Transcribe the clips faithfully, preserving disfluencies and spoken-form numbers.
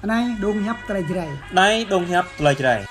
Anai dong hiăp tơlơi Jrai. Anai dong hiăp tơlơi Jrai.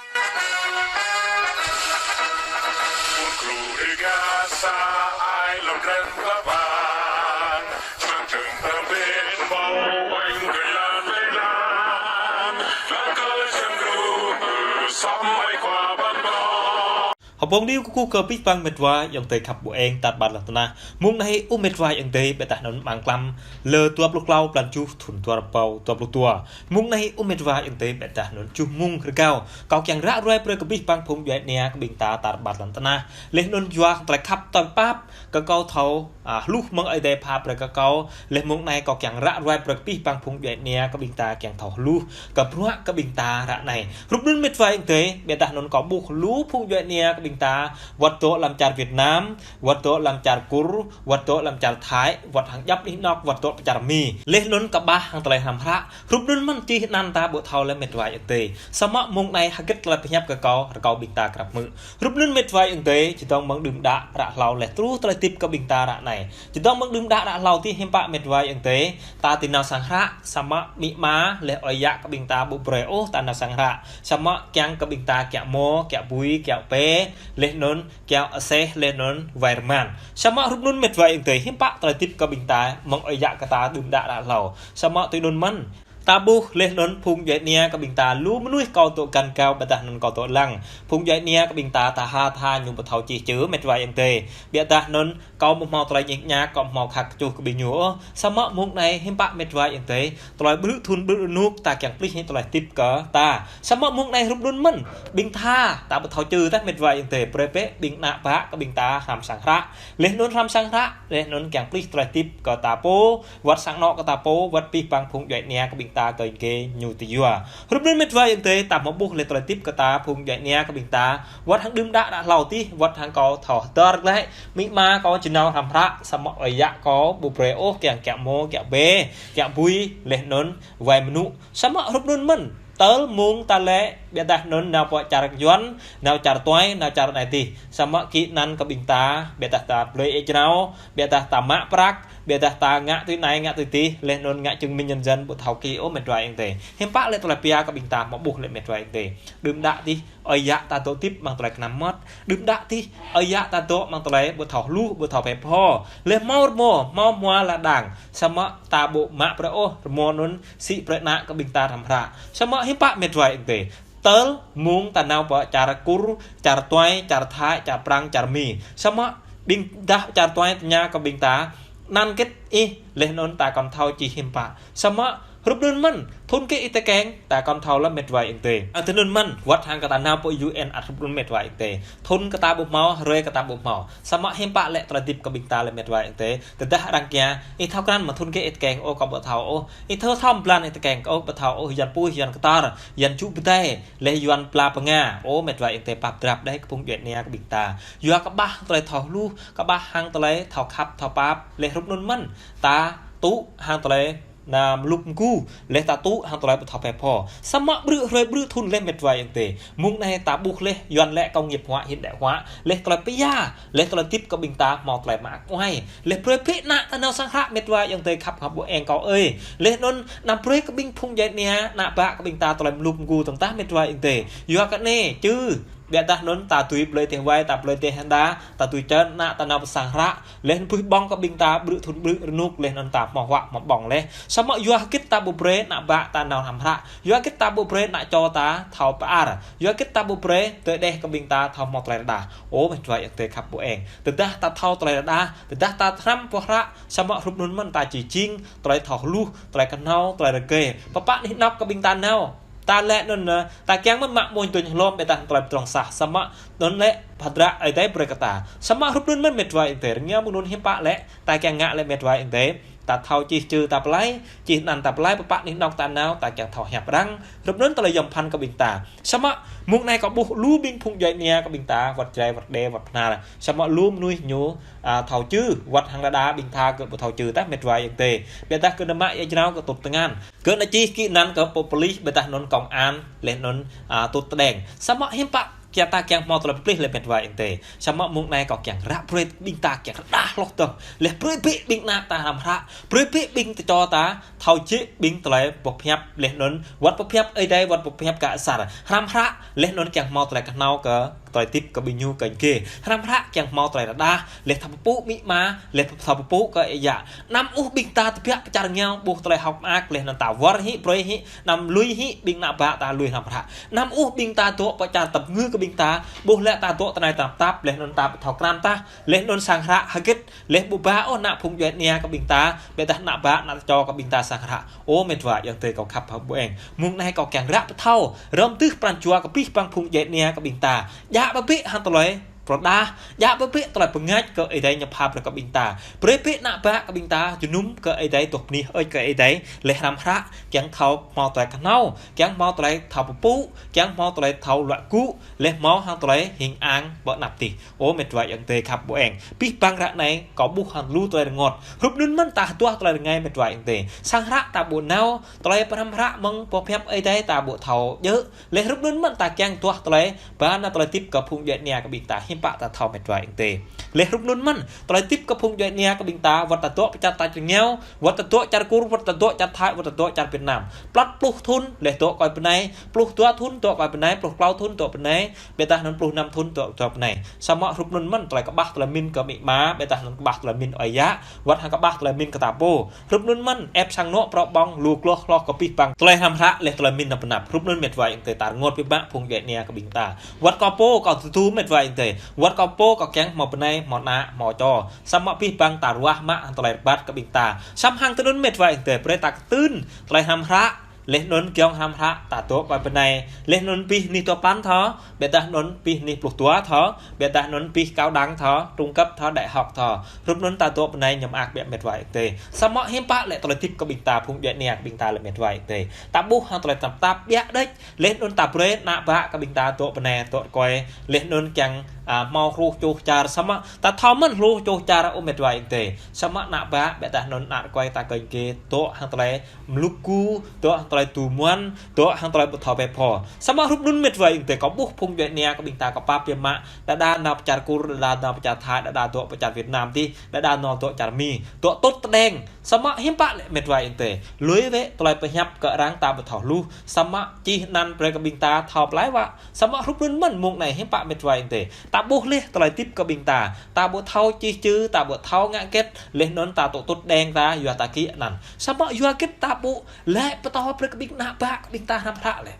Hơbông điu kơkuh kơ abih bang mĕt wa ayŏng adơi khăp ƀu eng tar ƀar lŏn tơnah. Mông anai ơ mĕt wa ayŏng adơi, ƀiădah anŭn mlam klăm lơ dua pluh klâo blan tơjuh thŭn dua rơbâo dua pluh dua. Mông anai ơ mĕt wa ayŏng adơi, ƀiădah anŭn tơjuh mông rơgao. Kâo kiăng ră ruai brơi kơ abih bang phung djuai ania kơ ƀing ta tar ƀar lŏn tơnah. Laih anŭn yua tơlơi khăp tơlơi pap kơ kâo thâo, a, hluh mơ̆ng Ơi Adai pha brơi kơ kâo. Laih mông anai kâo kiăng ră ruai brơi kơ abih bang phung djuai ania kơ ƀing ta kiăng thâo hluh kơ bruă kơ ƀing ta ră anai. Rup anŭn mĕt wa ayŏng adơi, ƀiădah anŭn kâo ƀuh lu phung djuai ania kơ ƀing ta, wơ̆t dŏ lăm čar Việt Nam, wơ̆t dŏ lăm čar Kur, wơ̆t dŏ lăm čar Thái, wơ̆t hăng djăp anih anŏk, wơ̆t dŏ pơ čar Mi. Laih anŭn kơƀah hăng tơlơi hrăm hră. Rup anŭn mơ̆n čih anăn ta ƀu thâo lĕ mĕt wa ayŏng adơi. Samơ̆ mông anai hơgĕt tơlơi pơhiăp kơ kâo, rơkâo ƀing ta krăp hmư̆. Rup anŭn mĕt wa ayŏng adơi, čơdơ̆ng mơ̆ng đưm đă ră hlâo laih truh tơlơi hơdip kơ ƀing ta ră anai. Čơdơ̆ng mơ̆ng đưm đă ră hlâo tih hiư̆m pă mĕt wa ayŏng adơi, ta či nao sang hră, samơ̆ amĭ ama, laih ơi yă kơ ƀing ta ƀu brơi ôh ta nao sang hră. Samơ̆ kiăng kơ ƀing ta kiaŏ mô, kiaŏ bui, kiaŏ pê, laih anŭn kiaŏ aseh, laih anŭn wai rơman. Samơ̆ rup anŭn mĕt wa ayŏng adơi, hiư̆m pă tơlơi hơdip kơ ƀing ta, mơ̆ng ơi yă kơ ta đưm đă ră hlâo. Samơ̆ tui anŭn mơ̆n, ta ƀuh laih anŭn phung djuai ania kơ ƀing ta lu mơnuih kâo dŏ găn gao ƀiădah anŭn kâo dŏ lăng. Phung djuai ania kơ ƀing ta tha ha tha ñu ƀu thâo čih čơ mĕt wa ayŏng adơi. Ƀiădah anŭn kâo ƀu hmâo tơlơi ñik ñak, kâo ƀu hmâo khăp kơčŭh kơ ƀing ñu ôh. Samơ̆ mông anai hiư̆m pă mĕt wa ayŏng adơi, tơlơi ƀrư̆ thŭn ƀrư̆ rơnŭk ta kiăng plih hĭ tơlơi hơdip kơ ta. Samơ̆ mông anai rup anŭn mơ̆n, ƀing tha, ta ƀu thâo čơ tah mĕt wa ayŏng adơi, brơi bĕ ƀing ană bă kơ ƀing ta hrăm sang hră. Laih anŭn hrăm sang hră, laih anŭn kiăng plih tơlơi hơdip kơ ta pô, wơ̆t sang anŏ kơ ta pô, wơ̆t abih bang phung djuai ania kơ ƀing ta kơ ing ñu tơ yua. Rup anŭn mĕt wa ayŏng adơi, ta hmâo ƀuh laih tơlơi hơdip kơ ta phung djuai ania kơ ƀing ta, wơ̆t hăng đưm đă ră hlâo tih, wơ̆t hăng kâo thâo hơdơr glaĭ, amĭ ama kâo či nao hrăm hră, samơ̆ ơi yă kâo ƀu brơi ôh kiăng kiaŏ mô, kiaŏ pê, kiaŏ bui, laih anŭn wai mơnŭ. Samơ̆ rup anŭn mơ̆n, tơl mông ta lĕ, ƀiădah anŭn nao pơ čar Yuan, nao čar tuai, nao čar anai tih. Samơ̆ kĭ anăn kơ ƀing ta, ƀiădah ta blơi ĕč rao, ƀiădah ta mă prăk, ƀiădah ta ngă tui anai ngă tui tih, laih anŭn ngă chứng minh nhân dân ƀu thâo kĭ ôh mĕt wa ayŏng adơi. Hiư̆m pă lĕ tơlơi pia kơ ƀing ta hmâo ƀuh lĕ mĕt wa ayŏng adơi. Đưm đă tih, ơi yă ta dŏ hơdip mơ̆ng tơlơi kơnăm mơmŏt. Đưm đă tih, ơi yă ta dŏ mơ̆ng tơlơi ƀu thâo hluh, ƀu thâo phe pho. Laih hmâo rơmô, hmâo hmua la đang. Samơ̆ ta ƀu mă brơi ôh, rơmô anŭn sĭ brơi ană kơ ƀing ta hrăm hră. Samơ̆ hiư̆m pă mĕt wa ayŏng adơi. Tơl mông ta nao pơ čar Kur, čar tuai, čar Thái, čar Prang, čar Mi. Samơ̆ ƀing dah čar tuai tơña kơ ƀing ta, anăn hơgĕt ih, laih anŭn ta kŏn thâo čih hiư̆m pă. Samơ̆ rup anŭn mơ̆n, thŭn hơgĕt ih tơkeng, ta kŏn thâo lĕ mĕt wa ayŏng adơi. A, tui anŭn mơ̆n, wơ̆t hăng kơ ta nao pơ U N ăt rup anŭn mĕt wa ayŏng adơi. Thŭn kơ ta ƀu hmâo, hrơi kơ ta ƀu hmâo. Samơ̆ hiư̆m pă lĕ tơlơi hơdip kơ ƀing ta lĕ mĕt wa ayŏng adơi. Tơdah arăng tơña, ih thâo krăn mơ̆ thŭn hơgĕt ih tơkeng, ôh kâo ƀu thâo ôh. Ih thâo thâo blan ih tơkeng, ôh ƀu thâo ôh, Yuan puih, Yuan kơtor, Yuan čŭ pơdai, laih Yuan pla pơnga. Ơ mĕt wa ayŏng adơi, pap drap đơi kơ phung djuai ania kơ ƀing ta. Yua kơƀah tơlơi thâo hluh, kơƀah hăng tơlơi thâo khăp, thâo pap, laih rup anŭn mơ̆n. Ta tŭ hăng tơlơi anăm lŭp mơgu, laih ta tŭ hăng tơlơi ƀu thâo phe pho. Samơ̆ ƀrư̆ hrơi ƀrư̆ thŭn laih mĕt wa ayŏng adơi. Mông anai ta ƀuh laih Yuan lĕ công nghiệp hóa, hiện đại hóa. Laih tơlơi pia, laih tơlơi hơdip kơ ƀing ta hmâo tơlơi mă kuai. Laih brơi bĕ ană ta nao sang hră mĕt wa ayŏng adơi khăp hăng ƀu eng kâo ơi. Laih anŭn anăm brơi kơ ƀing phung djuai ania, ană bă kơ ƀing ta tơlơi lŭp mơgu tơ̆ng tah mĕt wa ayŏng adơi. Yua kơ anai, čư ƀiădah anŭn ta tui blơi teh wai, ta blơi teh hơnda, ta tui čơn ană ta nao pơ sang hră. Laih anŭn puih ƀơ̆ng kơ ƀing ta ƀrư̆ thŭn ƀrư̆ rơnŭk laih anŭn ta hmâo huă hmâo ƀơ̆ng laih. Samơ̆ yua hơgĕt ta ƀu brơi ană bă ta nao hrăm hră. Yua hơgĕt ta ƀu brơi ană čô ta thâo pơ-ar. Yua hơgĕt ta ƀu brơi tơdeh kơ ƀing ta thâo hmâo tơlơi rơđah. Ơ mĕt wa ayŏng adơi khăp ƀu eng. Tơdah ta thâo tơlơi rơđah, tơdah ta hrăm pơ hră, samơ̆ rup anŭn mơ̆n ta či jing tơlơi thâo hluh, tơlơi kơhnâo, tơlơi rơgơi. Pơpă anih anŏk kơ ƀing ta nao. Ta lĕ anŭn, ơ, ta kiăng mơ̆n mă mơnuih tui hlom ƀiădah tơlơi pơdrŏng sah. Samơ̆ anŭn lĕ pơdră Ơi Adai brơi kơ ta. Samơ̆ rup anŭn mơ̆n mĕt wa ayŏng adơi. Rơngiao mơ̆ng anŭn hiư̆m pă lĕ, ta kiăng ngă lĕ mĕt wa ayŏng adơi. Ta thâo čih čư ta pơlai, čih anăn ta pơlai, pơpă anih anŏk ta nao, ta kiăng thâo hiăp arăng. Rup anŭn tơlơi yom phăn kơ ƀing ta. Samơ̆ mông anai kâo ƀuh lu ƀing phung djuai ania kơ ƀing ta, wơ̆t Jrai, wơ̆t Êđê, wơ̆t Bahnar. Samơ̆ lu mơnuih ñu, a, thâo čư, wơ̆t hăng đơđa ƀing ta kơ ƀu thâo čư tah mĕt wa ayŏng adơi. Ƀiădah kơ anăm mă ia jrao kơ tŭt tơngan. Kơ anăm čih kĭ anăn kơ pô pôlis, ƀiădah anŭn công an, laih anŭn, a, tŭt tơđeng. Samơ̆ hiư̆m pă Kiăng ta kiăng hmâo tơlơi pơplih lĕ met wa ayŏng adơi. Samơ̆ mông anai kâo kiăng ră brơi ƀing ta kiăng rơđah hloh tơ̆ng. Lĕ brơi bĕ ƀing ană ta hrăm hră. Brơi bĕ ƀing tơčô ta thâo jĕ ƀing tơlơi pơhiăp lĕ anŭn wơ̆t pơhiăp Ơi Adai wơ̆t pơhiăp kơ asar. Hrăm hră lĕ anŭn kiăng hmâo tơlơi kơhnâo kơ tơlơi tĭp kơ ƀing ñu kơ gai. Hrăm hră kiăng hmâo tơlơi rơđah lĕ thâo pơpŭ amĭ ama lĕ thâo pơpŭ kơ ơi yă. Anăm ôh ƀing ta tơbiă pơ čar rơngiao ƀuh tơlơi hơ̆k mơak lĕ anŭn ta wơr hĭ brơi hĭ anăm lui hĭ ƀing ană bă ta lui hrăm hră. Anăm ôh ƀing ta dŏ pơ čar tơ̆p ngư kơ ƀing ta ƀuh lĕ ta dŏ tơnai tơnap tap lĕ anŭn ta ƀu thâo krăn tah lĕ anŭn sang hră hơgĕt lĕ ƀu ba ôh ană phung djuai ania kơ ƀing ta ƀĕ tah ană bă ană tơčô kơ ƀing ta sang hră. Ơ met wa ayŏng adơi kâo khăp hăng ƀu eng. Mông anai kâo kiăng ră pơthâo rơm tưh pran jua kơ pih pang phung djuai ania kơ ƀing ta. Djă ƀă bĕ hăng tơlơi pơrơđah, djă ƀă bĕ tơlơi pơngač kơ Ơi Adai ñu pha brơi kơ ƀing ta. Brơi bĕ ană bă kơ ƀing ta jơnum kơ Ơi Adai dŏ bơni hơơč kơ Ơi Adai lĕ hrăm hră kiăng thâo hmâo tơlơi kơhnâo, kiăng hmâo tơlơi thâo pơpŭ, kiăng hmâo tơlơi thâo luă gŭ lĕ hmâo hăng tơlơi hing ang ƀơi anăp tih. Ơ met wa ayŏng adơi khăp ƀu eng. Pih pang ră anai kâo ƀuh hăng lu tơlơi rơngot. Hrup anŭn mơ̆n ta hơduah tơlơi rơngai met wa ayŏng adơi. Sang hră ta ƀu nao tơlơi pơhrăm hră mơ̆ng pơhiăp Ơi Adai ta ƀu thâo djơ̆. Lĕ hrup anŭn mơ̆n ta kiăng duah tơlơi ba ană tơlơi tĭp kơ phung djuai ania kơ ƀing ta hiư̆m pă ta thâo met wa ayŏng adơi. Lĕ hrup anŭn mơ̆n tơlơi tĭp kơ phung djuai ania kơ ƀing ta wơ̆t ta dŏ pơ čar tač rơngiao, wơ̆t ta dŏ čar Kur, wơ̆t ta dŏ čar Thai, wơ̆t ta dŏ čar Việt Nam. Plat pluh thŭn lĕ dŏ kơ ơi pơ anai, pluh dua thŭn dŏ kơ ơi pơ anai, pluh klâo thŭn dŏ pơ anai, ƀĕ tah anŭn pluh năm thŭn dŏ kơ ơi pơ anai. Samơ̆ hrup anŭn mơ̆n tơlơi kơƀah tơlơi min kơ amĭ ama, ƀĕ tah anŭn kơƀah tơlơi min ơi yă, wơ̆t hăng kơƀah tơlơi min kơ ta pô. Hrup anŭn mơ̆n ĕp sang anŏ prŏ ƀơ̆ng lu gloh hloh kơ pih pang tơlơi hrăm hră lĕ tơlơi min nao pơ anăp. Hrup anŭn met wa ayŏng adơi ta rơngot pih pang phung djuai ania kơ ƀing ta. Wơ̆t kâo pô kâo tơdu met wa ayŏng adơi. Wơ̆t kâo pô kâo kiăng hmâo bơnai hmâo ană hmâo čô. Samơ̆ pih pang ta ruah mă hăng tơlơi rơbat kơ ƀing ta. Samơ̆ hăng tơnŭn met wa ayŏng adơi brơi ta kơtưn tơlơi hrăm hră lĕ anŭn kiăng hrăm hră ta dŏ kơ ơi pơ anai. Lĕ anŭn pih anih dua păn thâo, ƀĕ tah anŭn pih anih pluh dua thâo, ƀĕ tah anŭn pih cao đẳng thâo, trung cấp thâo, đại học thâo. Hrup anŭn ta dŏ pơ anai ñu mơak ƀĕ met wa ayŏng adơi. Samơ̆ hiư̆m pă lĕ tơlơi tĭp kơ ƀing ta phung djuai ania kơ ƀing ta lĕ met wa ayŏng adơi. Ta ƀuh hăng tơlơi tơnap tap ƀiă đĕč. Lĕ anŭn ta brơi ană bă kơ ƀing ta dŏ pơ anai dŏ rơkơi. Lĕ anŭn kiăng, a, hmâo hluh čuh čar samơ̆ ta thâo mơ̆n hluh čuh čar ơ met wa ayŏng adơi. Samơ̆ ană bă ƀĕ tah anŭn ană rơkơi ta kơ gai dŏ hăng tơlơi mluk ku, dŏ hăng tơlơi tu muan, dŏ hăng tơlơi ƀu thâo pĕ pho. Samơ̆ hrup anŭn met wa ayŏng adơi kâo ƀuh phung djuai ania kơ ƀing ta kơ pap pia mă, đơđa nao pơ čar Kur, đơđa nao pơ čar Thai, đơđa dŏ pơ čar Việt Nam tih, đơđa nao dŏ čar Mi, dŏ tŭt tơđeng. Samơ̆ hiư̆m pă lĕ met wa ayŏng adơi. Lui wĕ tơlơi pơhiăp kơ arăng ta ƀu thâo hluh. Samơ̆ čih anăn brơi kơ ƀing ta thâo plai wă. Samơ̆ hrup anŭn mơ̆n mông anai hiư̆m pă met wa ayŏng adơi. Ta ƀuh lĕ tơlơi tĭp kơ ƀing ta. Ta ƀu thâo čih čư, ta ƀu thâo ngă hơgĕt, lĕ anŭn ta dŏ tŭt tơđeng ta, yua ta kĭ anăn. Samơ̆ yua hơgĕt ta ƀu lĕ pơtô brơi kơ ƀing ană bă kơ ƀing ta hrăm hră lĕ.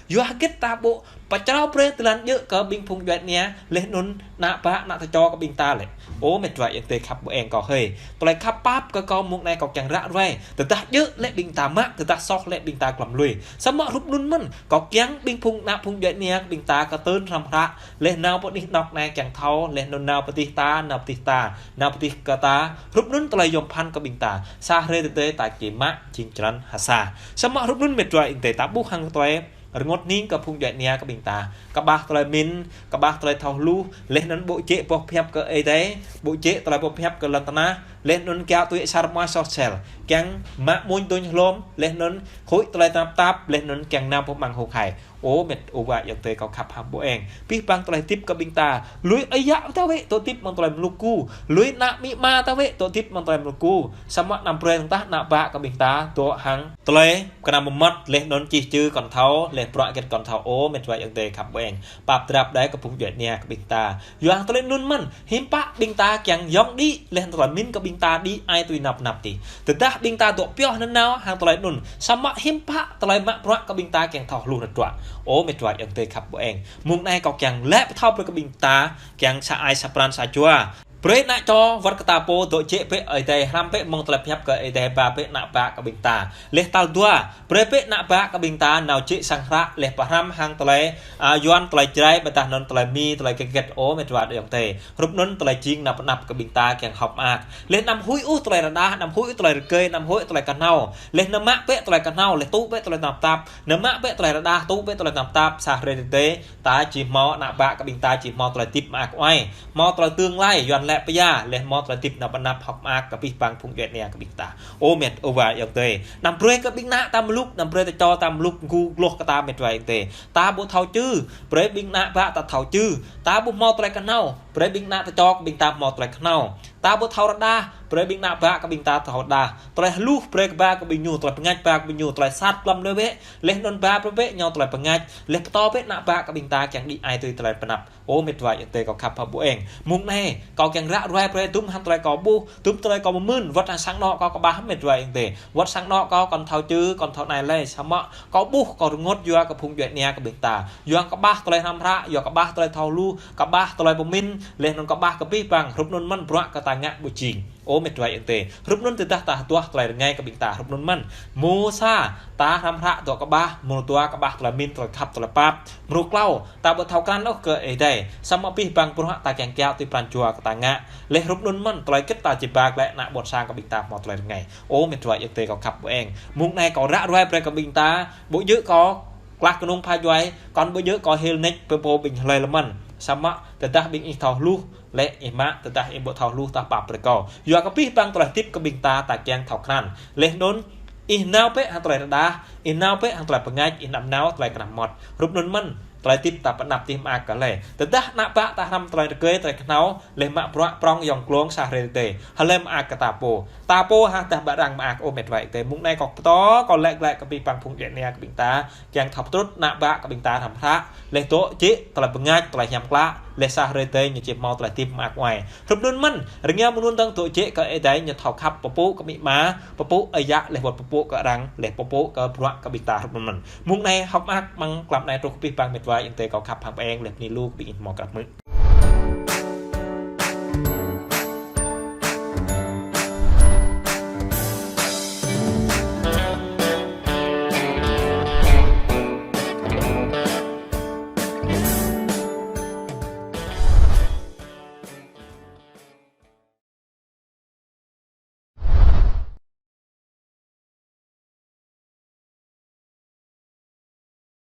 Yua hơgĕt ta ƀu pơčrâo brơi tơlan djơ̆ kơ ƀing phung djuai ania, lĕ anŭn ană bă ană tơčô kơ ƀing ta lĕ. Ơ met wa ayŏng adơi khăp ƀu eng kâo hơi. Tơlơi khăp pap kơ kâo mông anai kâo kiăng ră ruai. Tơdah djơ̆ lĕ ƀing ta mă, tơdah soh lĕ ƀing ta glŏm lui. Samơ̆ hrup anŭn mơ̆n, kâo kiăng ƀing phung ană phung djuai ania kơ ƀing ta kơtưn hrăm hră. Lĕ nao pơ anih anŏ anai kiăng thâo, lĕ anŭn nao pơ tih ta, nao pơ tih ta, nao pơ tih kơ ta. Hrup anŭn tơlơi yôm phăn kơ ƀing ta. Sa hrơi tơdơi ta či mă jing črăn ha sa. Samơ̆ hrup anŭn met wa ayŏng adơi ta ƀuh hăng tơlơi rơngot hning kơ phung djuai ania kơ ƀing ta. Kơƀah tơlơi min, kơƀah tơlơi thâo hluh, lĕ anŭn ƀu jĕ boh pơhiăp kơ Ơi Adai, ƀu jĕ tơlơi boh pơhiăp kơ lŏn tơnah, lĕ anŭn kiăng tui asar mơ̆ soh sel. Kiăng mă muñ duñ hlom, lĕ anŭn huĭ tơlơi tơnap tap, lĕ anŭn kiăng nao pơ măng hông hai. Ơ met wa ayŏng adơi kâo khăp hăng ƀu eng. Pih pang tơlơi tĭp kơ ƀing ta. Lui ơi yă ta wĕ dŏ tĭp mơ̆ng tơlơi mluk ku. Lui ană amĭ ama ta wĕ dŏ tĭp mơ̆ng tơlơi mluk ku. Samơ̆ anăm brơi tah ană bă kơ ƀing ta dŏ hăng tơlơi kơnăm mơmŏt lĕ anŭn čih čư kŏn thâo, lĕ bruă hơgĕt kŏn thâo ơ met wa ayŏng adơi khăp ƀu eng. Pap drap đơi kơ phung djuai ania kơ ƀing ta. Yua hăng tơlơi anŭn mơ̆n, hiư̆m pă ƀing ta kiăng yŏng đĭ, lĕ hăng tơlơi min kơ ƀing ta đĭ ai tui nao pơ anăp tih. Tơdah ƀing ta dŏ pioh nanao hăng tơlơi anŭn, samơ̆ hiư̆m pă tơlơi mă bruă kơ ƀing ta kiăng thâo hluh rơtuă. Ơ met wa ayŏng adơi khăp ƀu eng. Mông anai kâo kiăng lĕ pơthâo brơi kơ ƀing ta, kiăng sa ai sa pran sa jua. Brơi ană čô wơ̆t kơ ta pô dŏ jĕ bĕ Ơi Adai, hrăm bĕ mơ̆ng tơlơi pơhiăp kơ Ơi Adai, ba bĕ ană bă kơ ƀing ta. Lĕ tal dua, brơi bĕ ană bă kơ ƀing ta nao jĕ sang hră, lĕ pơhrăm hăng tơlơi, a, Yuan tơlơi Jrai, ƀĕ tah anŭn tơlơi Mi, tơlơi hơgĕt ơ met wa ayŏng adơi. Hrup anŭn tơlơi jing nao pơ anăp kơ ƀing ta kiăng hơ̆k mơak. Lĕ anăm huĭ ôh tơlơi rơđah, anăm huĭ tơlơi rơkơi, anăm huĭ tơlơi kơhnâo. Lĕ nao mă bĕ tơlơi kơhnâo, lĕ tŭ bĕ tơlơi tơnap tap. Nao mă bĕ tơlơi rơđah, tŭ bĕ tơlơi tơnap tap, sa hrơi tơdơi ta či hmâo ană bă kơ ƀing ta či hmâo tơlơi tĭp mơak ôh. Hmâo tơlơi tương lai, Yuan Lĕ pia, lĕ hmâo tơlơi hơdip nao pơ anăp hơ̆k mơak kơ abih bang phung djuai ania kơ ƀing ta. Ơ mĕt wa ayŏng adơi. Anăm brơi kơ ƀing ană ta mluk, anăm brơi tơčô ta mluk, gŭ glŏh kơ ta mĕt wa ayŏng adơi. Ta ƀu thâo čư, brơi ƀing ană bă ta thâo čư. Ta ƀu hmâo tơlơi kơhnâo, brơi ƀing ană tơčô kơ ƀing ta hmâo tơlơi kơhnâo. Ta ƀu thâo rơđah, brơi ƀing ană bă kơ ƀing ta thâo rơđah. Tơlơi hluh brơi kơ ba kơ ƀing ñu, tơlơi bơngač ba kơ ƀing ñu, tơlơi sat glăm đơi bĕ. Lĕ anŭn ba brơi bĕ ñu tơlơi bơngač. Lĕ pơtô bĕ ană bă kơ ƀing ta kiăng đĭ ai tui tơlơi pơanăp. Ơ mĕt wa ayŏng adơi kâo khăp hăng ƀu eng. Mông anai, kâo kiăng ră ruai brơi dŭm hăng tơlơi kâo ƀuh, dŭm tơlơi kâo pơmĭn, wơ̆t hăng sang anŏ kâo kơƀah mĕt wa ayŏng adơi. Wơ̆t sang anŏ kâo kŏn thâo čư, kŏn thâo anai lĕ, samơ̆ kâo ƀuh kâo rơngot yua kơ phung djuai ania kơ ƀing ta. Yua kơƀah tơlơi hrăm hră, yua kơƀah tơlơi thâo hluh, kơƀah tơlơi pơmĭn, lĕ anŭn kơƀah kơ abih bang, hrup anŭn mơ̆n bruă kơ ta ngă ƀu jing. Ơ mĕt wa ayŏng adơi. Hrup anŭn tơdah ta hơduah tơlơi rơngai kơ ƀing ta, hrup anŭn mơ̆n. Mrô sa, ta hrăm hră dŏ kơƀah, mrô dua kơƀah tơlơi pơmĭn, tơlơi khăp, tơlơi pap. Mrô klâo, ta ƀu thâo krăn ôh kơ Ơi Adai. Samơ̆ abih bang bruă ta kiăng kiaŏ tui pran jua kơ ta ngă. Lĕ hrup anŭn mơ̆n, tơlơi hơgĕt ta či ba glaĭ ană ƀôn sang kơ ƀing ta hmâo tơlơi rơngai. Ơ mĕt wa ayŏng adơi kâo khăp ƀu eng. Mông anai kâo ră ruai brơi kơ ƀing ta, ƀu djơ̆ kâo klah kơnung pha djuai, kŏn ƀu djơ̆ kâo hil nač pơpô ƀing hlơi lơ̆m mơ̆n. Samơ̆ tơdah ƀing ih thâo hluh, lĕ ih mă, tơdah ih ƀu thâo hluh tah pap brơi kâo. Yua kơ abih bang tơlơi hơdip kơ ƀing ta ta kiăng thâo krăn. Lĕ anŭn, ih nao bĕ hăng tơlơi rơđah, ih nao bĕ hăng tơlơi bơngač, ih anăm nao tơlơi kơnăm mơmŏt. Hrup anŭn mơ̆n, tơlơi hơdip ta pơanăp tih mơak kơ lĕ. Tơdah ană bă ta hrăm tơlơi rơgơi, tơlơi kơhnâo, lĕ mă bruă prŏng yŏng glông sa hrơi tơdơi. Hlơi mơak kơ ta pô. Ta pô hă tơdah ƀă arăng mơak ơ mĕt wa ayŏng adơi. Mông anai kâo pơtô, kâo laĭ glaĭ kơ abih bang phung djuai ania kơ ƀing ta. Kiăng thâo pơtrut ană bă kơ ƀing ta hrăm hră. Lĕ dŏ jĕ tơlơi bơngač, tơlơi hiam klă. Lĕ sa hrơi tơdơi ñu či hmâo tơlơi hơdip mơak mơai. Hrup anŭn mơ̆n, rơngiă mơ̆ng anŭn dơ̆ng dŏ jĕ kơ Ơi Adai ñu thâo khăp pơpŭ kơ amĭ ama, pơpŭ ơi yă lĕ wơ̆t pơpŭ kơ arăng, lĕ pơpŭ kơ bruă kơ ƀing ta hrup anŭn mơ̆n. Mông anai hơ̆k mơak mơ̆ng tlam anai truh kơ abih bang mĕt wa ayŏng adơi kâo khăp hăng ƀu eng lĕ bơni lu kơ ƀing ih hmâo krăp hmư̆.